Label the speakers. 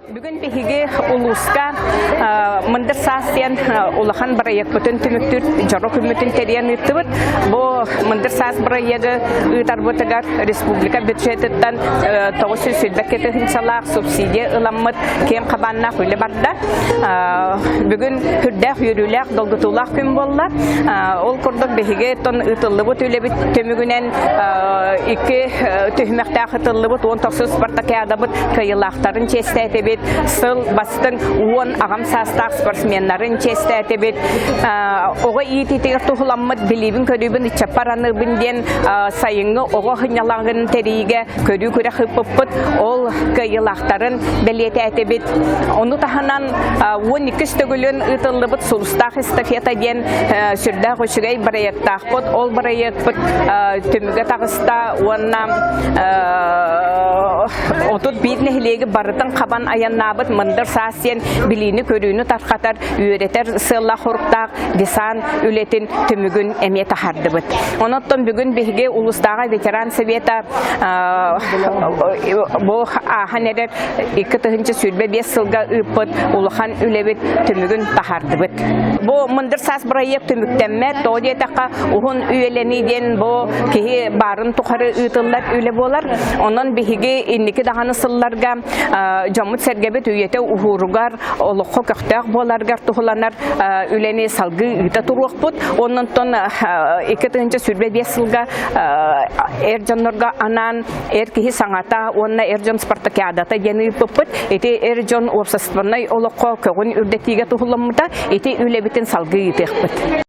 Speaker 1: Бүгүн биһиги улууска Мындыр саас диэн улахан бырайыакпытын түмүктүүр дьоро күммүтүн тэрийэн ыыттыбыт. Бу Мындыр саас бырайыагы ыытарбытыгар республика бюджетыттан 922 тыһыынчалаах субсидия ыламмыт киэҥ хабааннаах үлэ барда. Бүгүн сүрдээх үөрүүлээх, долгутуулаах күн буолла. Ол курдук биһиги тон ыытыллыбыт үлэбит түмүгүнэн икки түһүмэхтээх ытыллыбыт 19 спартакиадабыт кыайыылаахтарын чиэстээтибит, сыл бастыҥ 10 аҕам саастаах спортсменнарын чиэстээтибит, оҕо иитиитигэр туһуламмыт билиибин-көрүүбүн ыччаппар аныыбын диэн сайыҥҥы оҕо сынньалаҥын тэрийиигэ көрүү күрэх ыыппыппыт, ол кыайыылаахтарын бэлиэтээтибит. Ону таһынан 12 төгүлүн ыытыллыбыт Сулустаах эстафета диэн сүрдээх үчүгэй бырайыактаахпыт. Ол бырайыакпыт түмүгэ таҕыста уонна 31 нэһилиэги барытын хабан айаннаабыт Мындыр саас диэн билиини-көрүүнү тархатар, үөрэтэр сыаллаах-соруктаах десант үлэтин түмүгүн эмиэ таһаардыбыт. Онон бүгүн биһиги улуустааҕы ветеран совета бу ааһан эрэр 2025 сылга ыыппыт улахан үлэбит түмүгүн таһаардыбыт. Бу Мындыр саас бырайыак түмүктэммэт, тоҕо диэтэххэ уһун үйэлэнии диэн бу киһи баарын тухары ыытыллар үлэ буолар. Онон биһиги инники даҕаны сылларга дьоммут-сэргэбит үйэтэ уһууругар, олоххо көхтөөх буоларыгар туһуланар үлэни салгыы ыыта туруохпут. Оннонтон 2025 сылга эр дьоннорго анаан эр киһи саҥата уонна эр дьон спартакиадата диэн ыыппыппыт. Ити эр дьон уопсастыбаннай олоххо көҕүн үрдэтиигэ туһуламмыта. Ити үлэбитин салгыы ыытыахпыт.